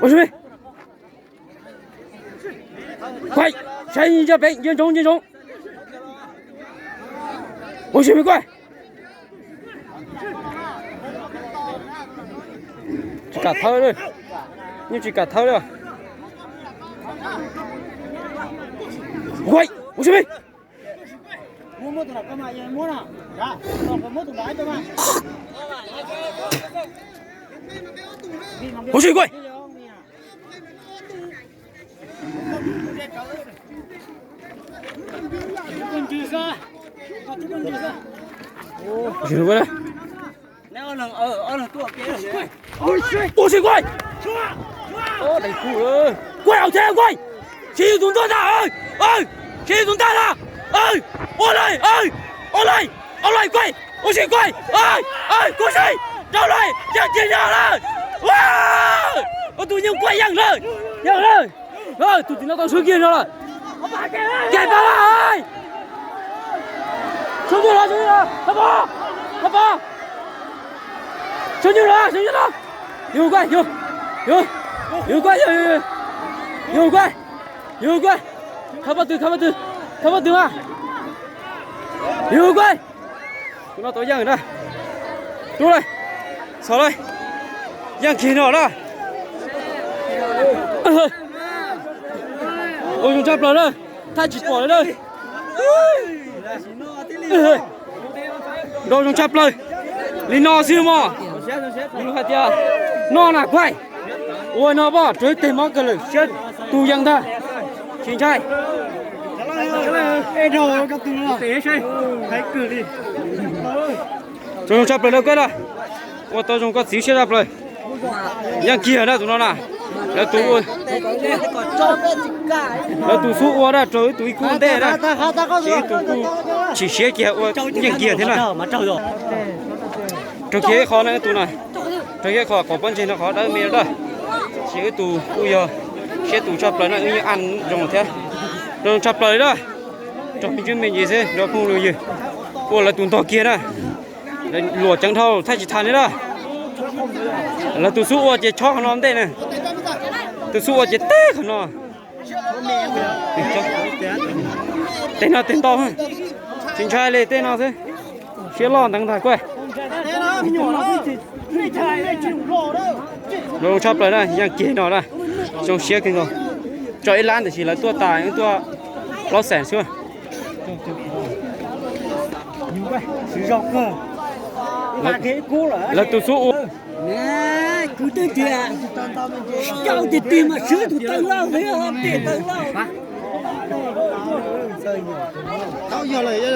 Ua si me. Kuaib, saib nco pem, nco ntsoov, nco ntsoov. Ua si me Kuaib. Tsis kam thawb li. Yeej tsis kam thawb li. Kuaib, ua si me. Ua si Kuaib. Ua si Kuaib. Kuaib, au thiab Kuaib. Siv yus tus ntaj tag. Siv yus tus ntaj tag. Ua lawm, ua lawm, ua lawm Kuaib. Ua si Kuaib. Kuaib si, rau lawm, yeej kiag no lawm. Ua tus yeej Kuaib yeej lawm, yeej lawm. Tus tim no tau swb kiag no lawm. Kiag tau lawm. Sawv ntsug los, sawv ntsug los, Thaj Pov, Thaj Pov. Sawv ntsug los, sawv ntsug los. Yug Kuaib, yug, yug, yug Kuaib, yug, yug Kuaib, yug Kuaib. Thaj Pov twg, Thaj Pov twg, Thaj Pov twg mas. Yug Kuaib. Tus no tau yeej na. Rub lawm, txhos lawm. Yeej kiag no na. Ua zoo tshaj plaws na. Thaj tsis pom li na. Nrau zoo tshaj plaws. Li no xwb mog. Yus hais tias no na Kuaib. Ua no pom rau ib teg mob kawg lawm, siab tus yeej ntag. Tsis ntshai. Zoo tshaj plaws na Kuaib na. Ua tau zoo koj txiv siab tshaj plaws. Yeej kiag na tus no na. Lawv tus, lawv tus xub ua na rau ib tus ib kub ntej na. Ces ib tus kuj chim siab kiag ua yeej kiag thiab na. Raug kiag ib qho na ib tus na. Raug kiag ib qho qhov pob ntseg no qhov dawb me na. Ces ib tus kuj yog siab tus tshaj plaws na, wb yeej an zoo thiab. Zoo tshaj plaws li na. Raug me ntsis me ntsis xwb nrog phooj ywg. Ua lawv tus ntog kiag na. Luam ceev dhau thaj tsis thaj li na. Lawv tus xub ua ces chob qhov no ntej na. Tus xub ua ces teb qhov no. Tej no tej ntau, tsis ntshai li tej no xwb. Siab loj ntev ntag Kuaib. Zoo tshaj plaws na, yeej kiag no na. Zoo siab kawg nkaus. Tso ib lab tiam sis lawv tuaj tas, tuaj plaub xees xwb. Lawv tus xub ua. Kuv twb tias coj tiag tiag mas swb tus taw lauj, tej taw lauj.